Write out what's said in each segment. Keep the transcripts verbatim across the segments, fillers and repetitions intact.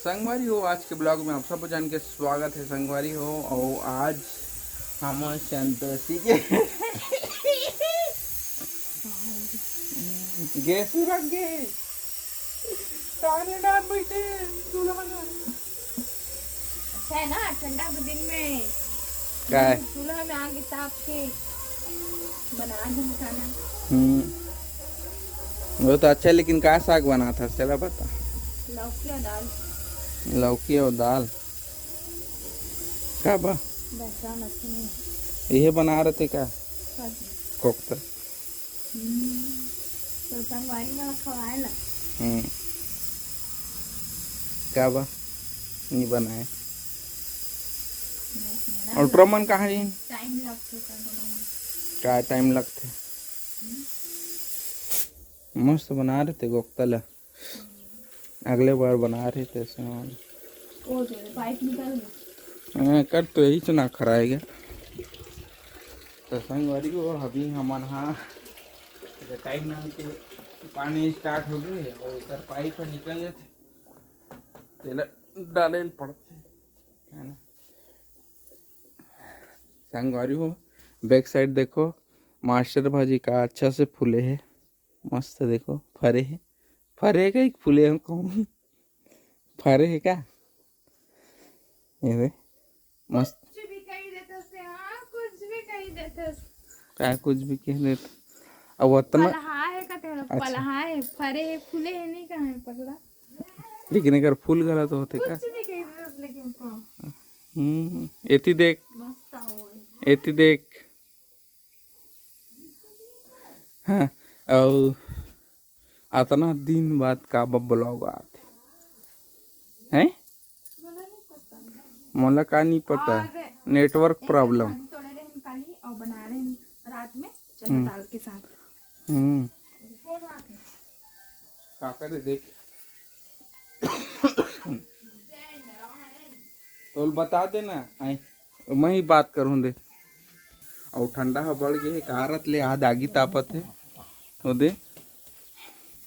संगवारी हो, आज के ब्लॉग में आप सबो झन के स्वागत है संगवारी हो। और आज हम संतोषी के गैस रख गए, ताले डाल बैठे चूल्हा में। अच्छा है ना, ठंडा के दिन में का है? चूल्हा में आग ताप के बना दे खाना। हम्म, वो तो अच्छा है, लेकिन का साग बनाथस, चला बता। लौकी और दाल। लौकी और दाल का बा? बस, और मछली नहीं। ये बना रहे थे का? सब्जी। कोफ्ता। हम्म, तो संगवारी मन खवाए ला। हम्म, का बा? नहीं बनाए। नहीं, मेरा और भी टोरा मन कहाँ है? टाइम लगथे का बनाए। का टाइम लगथे? हम्म। मस्त बना रहे थे कोफ्ता ला। अगले बार बना रहे थे ऐसे वाला। ओ दे, पाइप निकाल ले। हाँ, कर तो यही से ना खराएगा। तो संगवारी हो, अभी हमन हा टाइम नाम के पानी स्टार्ट हो गए और इधर पाइप ह निकल जाते, तेला डाले ल पड़ते, है ना। संगवारी हो, बैक साइड देखो, मास्टर भाजी का अच्छा से फूले है। मस्त देखो, फरे हे, फरे हे का एक फूले हे कहूँ, फरे हे का? ये दे, मस्त। कुछ भी कही देते से, हाँ, कुछ भी कही देते से। का कुछ भी कह देते? अब उतना पलहा है का तेरा? अच्छा। पलहा है, फरे है, फूले है, नहीं कहा है पगला। लेकिन अगर फूल गला तो होते का? कुछ भी कही देते से, लेकिन को। हम्म, एती देख। मस्त हो। एती देख। हाँ, अउ अतना दिन बाद का ब-, ब्लॉग आत हे? हैं? मोला का नहीं पता, और नेटवर्क प्रॉब्लम। तोड़े रहे काली और बना रहे हैं रात में चना हम्म। दाल के साथ। हम्म। का करे देख। तो बता देना, आई मैं ही बात करूँ दे। अउ ठंडा ह बढ़ गे हे, कारत ले आद आगी तापत हे। ओ दे,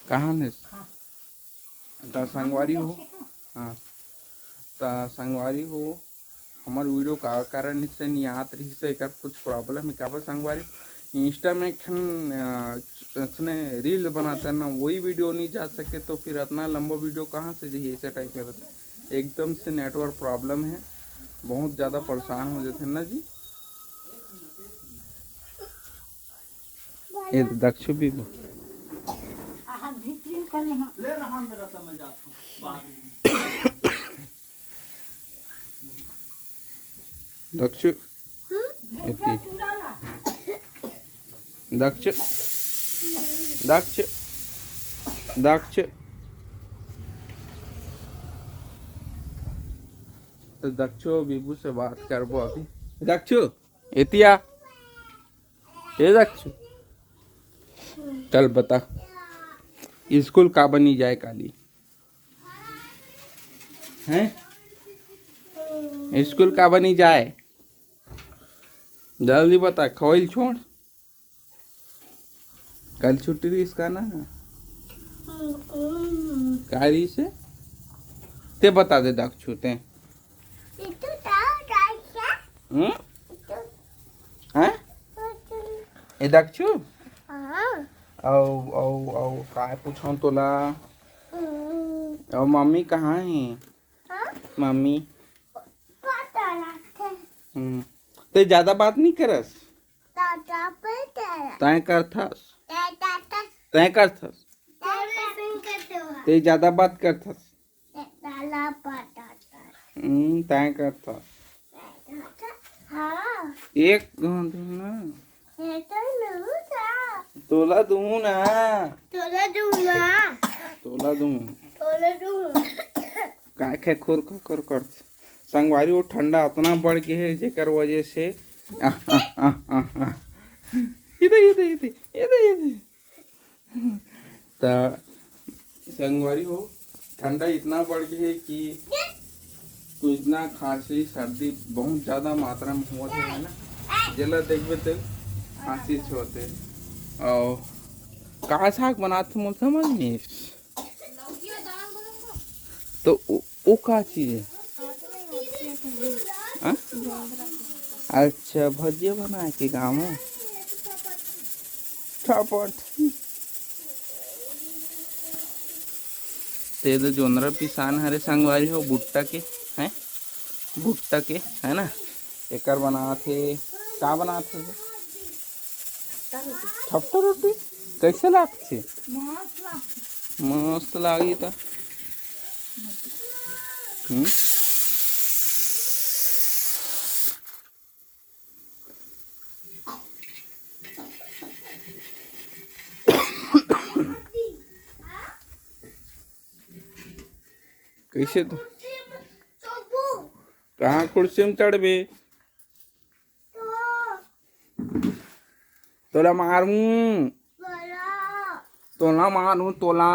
कहाँ ने? त संगवारी हो, हाँ, त संगवारी हो, हमर वीडियो का कारण से नहीं आत रही से, एकर कुछ प्रॉब्लम है। काबर संगवारी, इंस्टा में एक ठन, अ, इसने रील बनाता है ना, वही वीडियो नहीं जा सके, तो फिर इतना लंबा वीडियो कहाँ से जाइए? ऐसे टाइप में रहता है। एकदम से नेटवर्क प्रॉब्लम है, बहुत ज़्यादा परेशान हो जाते हैं ना जी। ये दक्षु भी दक्षु, एती। दक्ष, दक्ष, दक्ष। तो दक्षो बीबू से बात करबो अभी। दक्षो, एतिया। ए दक्षो, चल बता, स्कूल का बनी जाए काली? हैं? स्कूल का बनी जाए? जल्दी बता, खवैल छोड़। कल छुट्टी रहिस का ना? का रहिस हे? ते बता दे दक्षु ते। हम्म? हैं? ए दक्षु? अउ, अउ, अउ, काय पूछौं तोला? अउ मम्मी कहाँ हे? मम्मी? हम्म। ते ज्यादा बात नहीं करस? तैं करथस। तैं करथस। ते ज्यादा बात करथस। हम्म, तैं करथस। एक घंटे ना। तोला दूँ ना। तोला दूँ ना। तोला दूँ। तोला दूँ। काय खे खुर खुर करथस। संगवारी हो, ठंडा अतना बढ़ गे हे, जेकर वजह से आ, आ, आ, आ, आ। इधर, इधर, इधर, इधर, इधर। त संगवारी हो, ठंडा इतना बढ़ गे हे कि कुछ ना खांसी, सर्दी बहुत ज्यादा मात्रा में होवत हे, है ना? जेला देखबे ते खांसी से होथे। अउ का साग बनात हे, मोला समझ नहीं। तो वो, वो का चीज है? हाँ? अच्छा, भजिया बनाए के गाँव में। छपट। ते तो जोंधरा पिसान हरे संगवारी हो, भुट्टा के, हैं? भुट्टा के, है ना? एकर बनात हे, का बनात हे? ठपटा रोटी। कैसे लागथे? मस्त लागथे। मस्त लागी त। हम्म। कैसे तो? कहाँ कुर्सी में चढ़बे? तोला मारूं, तोला मारूं, तोला।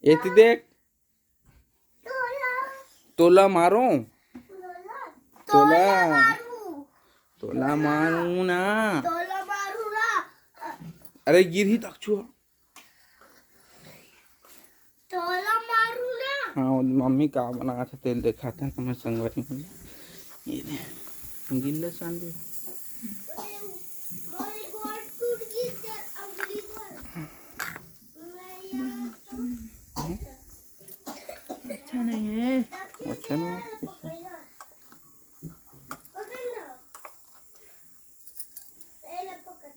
एती देख, तोला मारूं, तोला, तोला मारूं ना। अरे गिरही तक छुआ। तोला मारू ना। हाँ, वो मम्मी का बनात हे तेला देखात हँव संगवारी मन। ये दे, गिल्ला सांदे। मोर गोड़ टूट गिस अंगुली कर। अच्छा नहीं है। अच्छा नहीं है। पकड़ ना।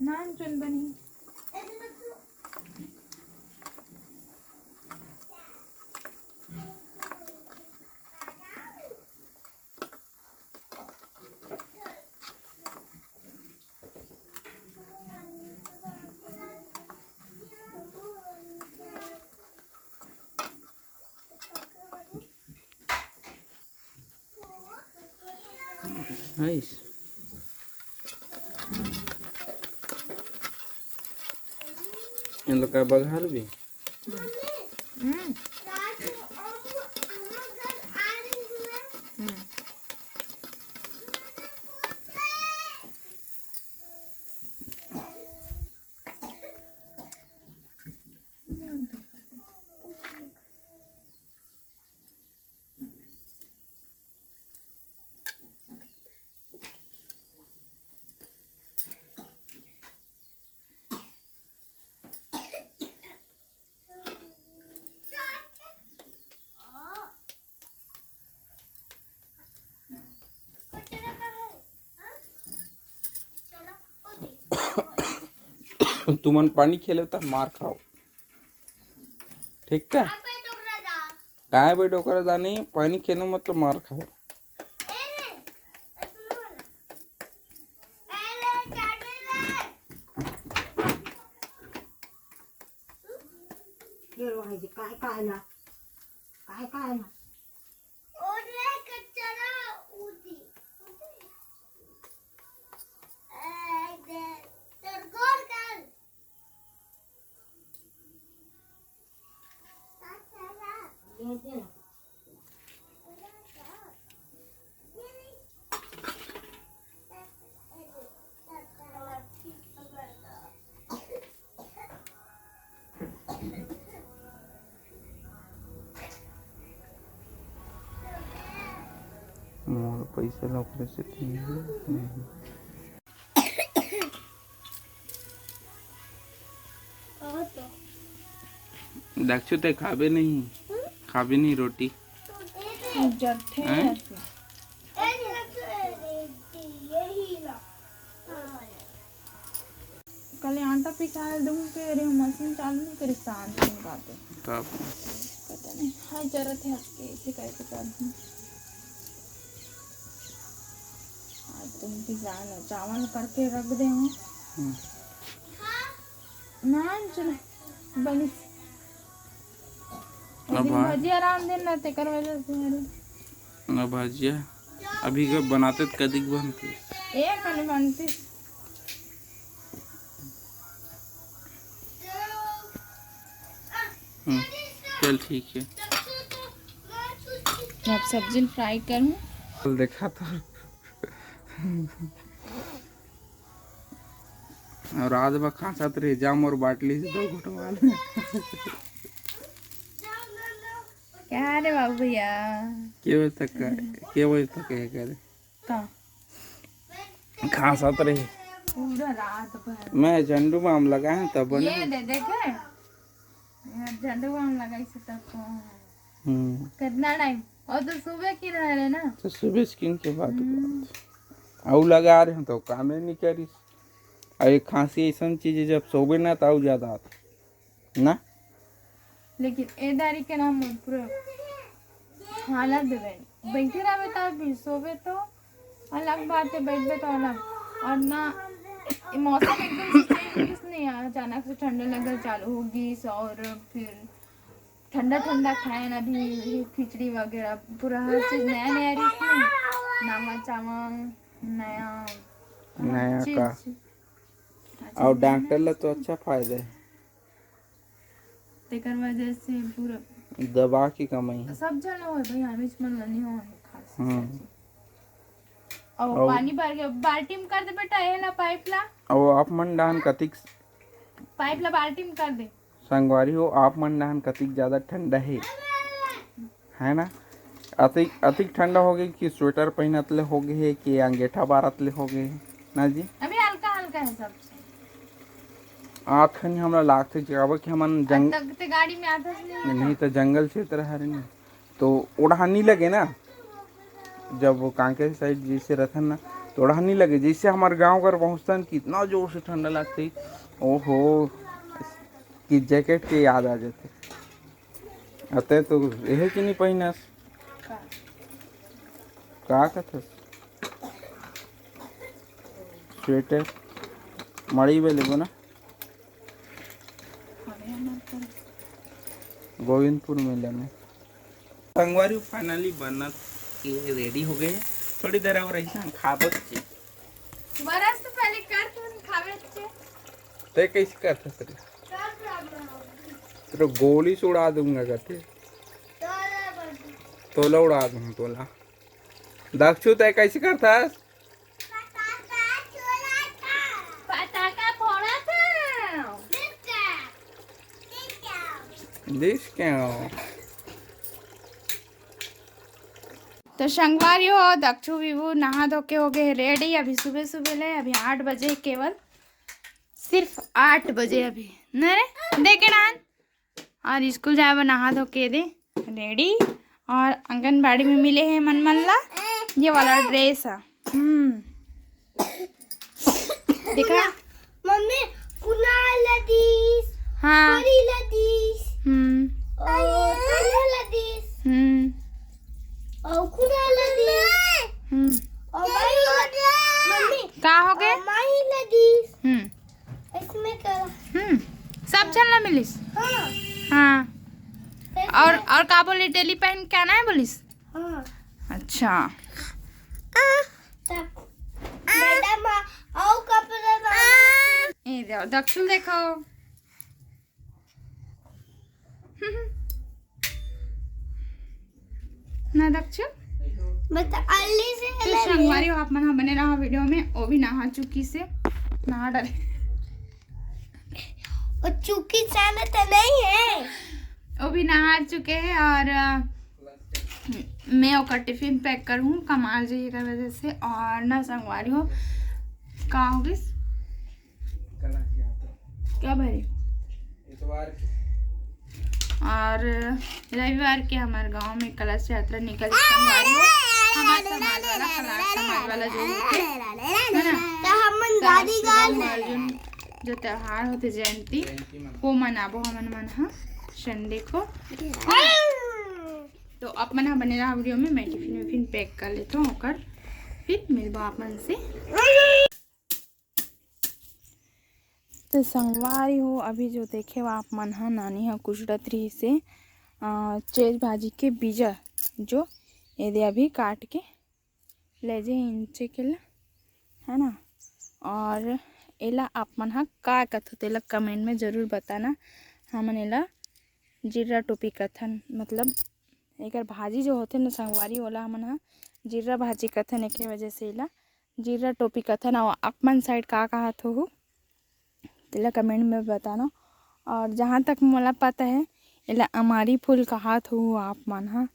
नान चुन बनी। Nice. इन लोग का बघार भी। हम्म। हम्म। तुमन पानी खेले त मार खाओ, ठीक का? काय बेटा ओकरा जानी, पानी खेले मतलब मार खाओ। ये लो भाई जी, काय, काय ना, काय, काय ना। मोर पइसा ला ओकरे सेती नहीं। दक्षु ते खाबे नहीं, खाबे नहीं रोटी। जरथे हैं? ऐसे। कल आटा पिसाए दूँ के रे, मशीन चालू नहीं करे, शांत नहीं बात है। तब पता नहीं, हाय जरूरत है आपके, इसे करके कर दूँ। आज तुम पिसा लो, चावल करके रख दे हूँ। हम्म। ना चलो, बनी। अब दिन आज भजिया रांध देना, तेकर वजह से मेरे। अब भजिया अभी के बनाते त कदिक बनती। एक खाली बनती। हम्म, चल ठीक है। मैं अब सब्जी फ्राई करूँ। चल देखा तो। और आज बा खांसत रहे, जा मोर बाटली से दो घुट मार। अरे बाबू भैया। के बजे तक का, के बजे तक ये करे? का? खांसत रहे। पूरा रात भर। मैं झंडू बाम लगाए हंव तब बने। ये दे, देखे? ये झंडू बाम लगाइस हे तब तो। हम्म। कितना टाइम? और तो सुबह की रह रहे ना। तो सुबह से किन के बात हम्म। करत। अउ लगा रहे हंव तो कामे नहीं करिस। अउ ये खांसी अइसन चीज हे, जब सोबे ना तो अउ ज्यादा आथे। ना? लेकिन ए दारी के नाम पूरा हालत बिगड़, बैठे रहबे तब भी, सोबे तो अलग बात है, बैठबे तो अलग। और ना, ये मौसम एकदम से चेंज नहीं है, अचानक से ठंडा लगल चालू होगिस और फिर ठंडा ठंडा खाए ना भी, खिचड़ी वगैरह, पूरा हर चीज नया नया रहिस ना, नवा चावल, नया नया चीज। का? अच्छा, और डॉक्टर ला तो अच्छा फायदा है। तेकर वजह से पूरा दवा की कमाई है। सब झन ला होय भाई, आमिच मन ला नहीं होय खास हम्म। करके। और और पानी भर के बाल्टी में कर दे बेटा, ये ला पाइप ला। और आप मन डाहन कतिक पाइप ला बाल्टी में कर दे। संगवारी हो, आप मन डाहन कतिक ज्यादा ठंडा है, है ना? अतिक, अतिक ठंडा हो गई कि स्वेटर पहनत ले हो गए है कि अंगेठा बारत ले हो गए है ना जी? अभी हल्का हल्का है सब। आत खनी हमला लागथे, काबर कि हमन जंग-, तक ते गाड़ी में आत हस नहीं। नहीं तो जंगल क्षेत्र हरे नहीं, तो ओढ़ा नहीं लगे ना। जब कांकेर साइड जैसे रहथन ना, तो ओढ़ा नहीं लगे। जैसे हमारे गांव घर पहुंचतन, कितना जोर से ठंडा लागथे, ओहो, कि जैकेट के याद आ जाथे। अते तो यही कि नहीं पहिनस। का? का कथस? स्वेटर मड़ी में लेबो ना, गोविंदपुर में लेने। संगवारी फाइनली बनत के रेडी हो गए हे। थोड़ी देर और रही ना, खाबो चे। बरस तो पहले कर तुम खावे चे। ते कैसे करथस रे? तेरे गोली से उड़ा दूंगा करते। तोला उड़ा दूं तोला। दक्षु ते कैसे करथस? पटाखा फोड़ा था। दिस क्या? तो संगवारी हो, दक्षु विभू नहा धो के हो गए रेडी। अभी सुबह सुबह ले, अभी आठ बजे केवल, सिर्फ आठ बजे अभी। न रे, देखे डान। और स्कूल जाए बर नहा धो के दे रेडी। और आंगनबाड़ी में मिले हे मन मन ला ये वाला ड्रेस है। हम्म, देखा? मम्मी, कुणाल ला दिस, हाँ। परी ला दिस, हम्म। और तनु ला दिस, हम्म। और कुणाल ला दिस, हम्म। और माही ला, मम्मी, का हो गए? और माही ला दिस। हम्म। इसमें क्या? हम्म, सब झन ला मिलिस। हाँ। हाँ। और, और का बोले, डेली पहन के आना है बोलिस? हाँ। अच्छा। तब मैडम, आओ कपड़ा लाओ। ए दे, दक्षुल देखो। ना दक्षु। बता, अल्ली से तो ले संगवारी हो, आप मन ह बने रहा वीडियो में। वो भी नहा चुकी से, नहा डाले। वो चुकी चाना तो नहीं है। वो भी नहा चुके हैं और, अ, मैं ओकर टिफिन पैक करूँ कमाल जी की वजह से। और ना संगवारी हो, का हो गइस? क्या भरे? इतवार के। और रविवार के हमारे गांव में कलश यात्रा निकल संगवारी हो। हमारे समाज वाला, खलास समाज वाला जो होते, है ना? तो हमन तो दादी गाल अर्जुन जो त्योहार होते जयंती, जयंती मनाबो। वो मनाबो हमन मन ह संडे को। तो आप मन ह बने रहा वीडियो में, मैं टिफिन विफिन पैक कर लेता हूँ, ओकर फिर मिलबो आप मन से। तो संगवारी हो, अभी जो देखे हो आप मन ह, नानी ह कुचड़त रहिस हे, अ, चेज भाजी के बीजा, जो एदे अभी काट के ले जे इंचे के ला, है ना। और एला आप मन ह का कथो, तेला कमेंट में जरूर बताना। हमन एला जीरा टोपी कथन, मतलब एकर भाजी जो होथे ना संगवारी, ओला हमन ह जीरा भाजी कथन, एकरे वजह से एला जीरा टोपी कथन। अउ आप मन साइड का कहत होहू, तेला कमेंट में बताना। और जहाँ तक मोला पता है, एला अमारी फूल कहात हो आप मन ह,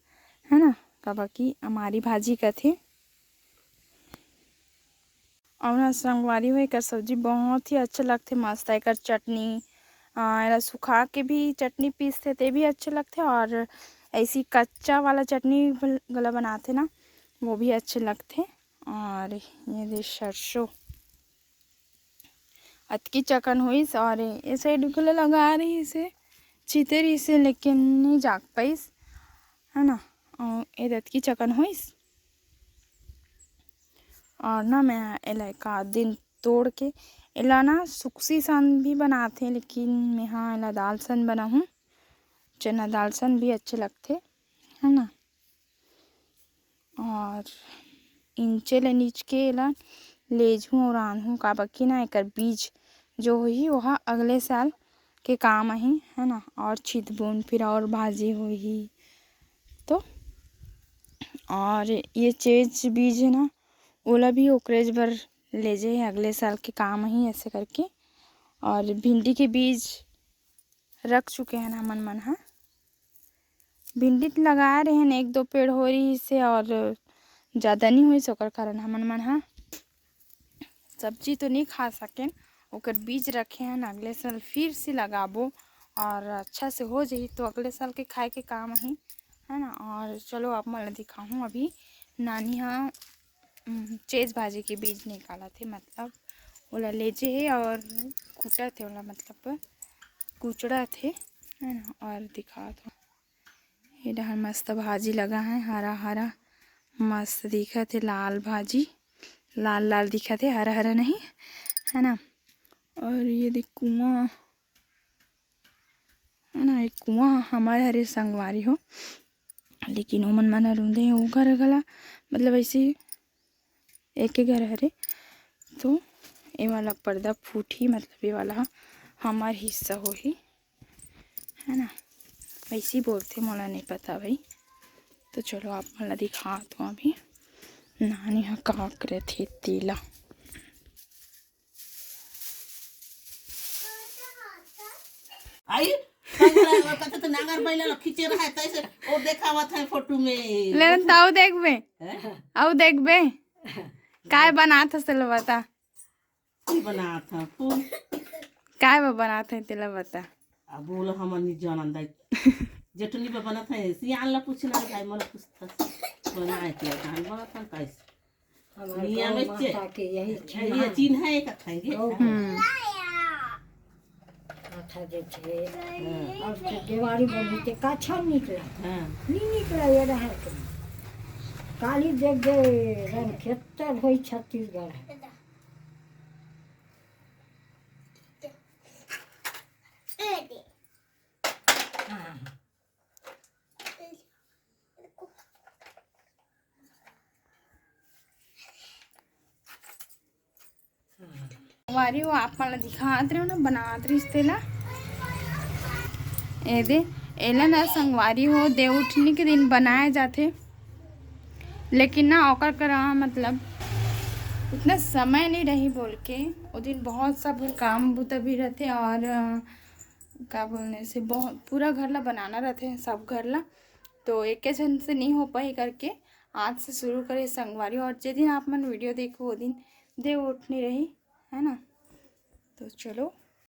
है ना, काबर कि अमारी भाजी कथे। अउ ना संगवारी हो, एकर सब्जी बहुत ही अच्छा लगथे, मस्त। एकर चटनी, अ, एला सुखा के भी चटनी पीसथे, ते भी अच्छा लगथे, और ऐसी कच्चा वाला चटनी घल-, घला बनाथे ना, वो भी अच्छे लगथे। और ये दे सरसों, अतकी चकन होइस, और ए साइड घला लगा रहिसे, छिते रहिसे, लेकिन नहीं जाग पाइस, है ना। और ए दे अतकी चकन होइस, और ना मैं एला एक आध दिन तोड़ के, एला ना सुकसी सन भी बनाथे, लेकिन मैं हाँ एला दाल सन बनाहूँ, चना दाल सन भी अच्छे लगथे, है ना। और इंचे ले नीच के एला लेजहूँ और रांधहूँ, काबर कि ना एकर बीज जो होही, ओहा अगले साल के काम आही, है ना। और छितबोन फिर और भाजी होही तो। और ये चेज बीज है ना, ओला भी ओकरेज बर लेजे हे, अगले साल के काम आही, ऐसे करके। और भिंडी के बीज रख चुके हैं हमन मन ह। भिंडी त लगाए रहेन, एक दो पेड़ हो रहिसे, और ज़्यादा नहीं होइस, ओकर कारण हमन मन ह सब्जी तो नहीं खा सकेन। ओकर बीज रखे हैं, अगले साल फिर से लगाबो, और अच्छा से हो जाही तो अगले साल के खाए के काम आही, है ना। और चलो आप मन ल दिखाहूँ, अभी नानी ह उम, चेज भाजी के बीज निकालत हे, मतलब ओला लेजे हे और कूटत हे ओला, मतलब कुचड़त हे, है ना। और दिखात हो, ये डहर मस्त भाजी लगा है, हरा हरा मस्त दिखत हे, लाल भाजी, लाल लाल दिखत हे, हरा हरा नहीं, है ना। और ये देख कुआं, है ना, एक कुआं हमर हरे संगवारी हो, लेकिन ओमन मन ह रूंधे हे ओ घर घला, मतलब ऐसे एक ही घर हरे। तो ये वाला पर्दा फूटही, मतलब ये वाला ह हमर हिस्सा होही, है ना, ऐसे ही बोलथे, मोला नहीं पता भाई। तो चलो आप मन ला दिखात हूँ अभी नानी ह का करत हे तेला। आई, पता तो नांगर बैला ल खींचे रहा है, तैसे वो देखावत है फोटो में। ले न, ताऊ देखबे, हैं? आऊ देखबे, काय बनात हस तेला बता। की बनात है फूल? काय बा बनात है तेला बता। अब बोलो, हमन नहीं जानन दाई। जेठनी बा बनत है, सियान ला पूछना है, भाई मन पूछता। बनाए के धान बनत है कैसे? हमारे नियम गौ है माता चे-, के यही ये चिन्ह है। चिन्ह है, एक खाएंगे। गौ हम्म। माता जे छे, हाँ। अब तो देवारी बोली ते काछा निकला। हाँ। नहीं निकला, ये रहा के। काली देख दे, रन खेतर होई छत्तीसगढ़ है। हाँ। संगवारी हो, आप मन ला दिखात रहे हो ना, बनात रहिस तेला। ए दे, एला ना संगवारी हो, देवउठनी के दिन बनाए जाथे, लेकिन ना ओकर करा मतलब उतना समय नहीं रही बोल के, ओ दिन बहुत सब काम बुता भी रहथे और, अ, का बोलने से बहुत पूरा घर ला बनाना रहथे, सब घर ला, तो एके झन से नहीं हो पाही करके आज से शुरू करे संगवारी। और जे दिन आप मन वीडियो देखो, ओ दिन देवउठनी रही, है ना। तो चलो,